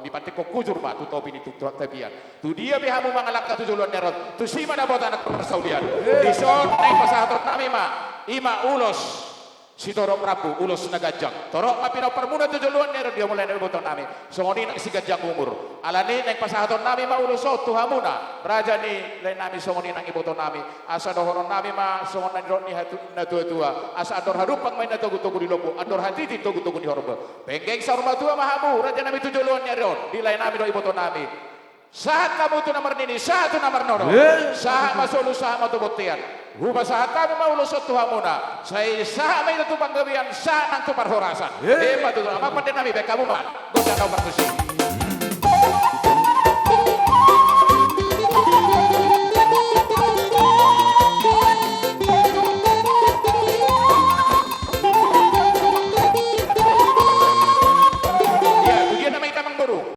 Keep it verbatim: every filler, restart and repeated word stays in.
Pantikkon hujur ma tu topi ni tu tapian. Tu dia pe hamu mangalangka tu joloan ni ari on, tusi ma dapotan angka parsaulian. Dison naeng pasahaton nami ma, i ma ulos sitorop rambu, ulos na ganjang. Torop ma pinomparmuna tu joloan ni ari on, dia mulai na iboto nami. Songon i nang siganjang umur. Alani naeng pasahaton nami ma ulos on tu hamuna, raja ni lae nami, songon i nang iboto nami. Asa dohonon nami ma songon na nidok ni hatu-, natuatua. Asa andor hadumpang ma i na togutogu ni lombu, andor hatiti togutogu ni horbo. Penggeng saur matua ma hamu, raja nami, tu joloan ni ari on, di lae nami dohot iboto nami. Sahat hamu tu na marnini, sahat tu na marnono. Eh. Sahat ma solu, sahat ma tu bontean. Hupasahat hami ma ulos on tu hamuna. Sai sahat ma hita tu panggabean, sahat nang tu parhorasan. Eh. Ima tutu, amang pande nami, baen hamu ma gondang na parmusik.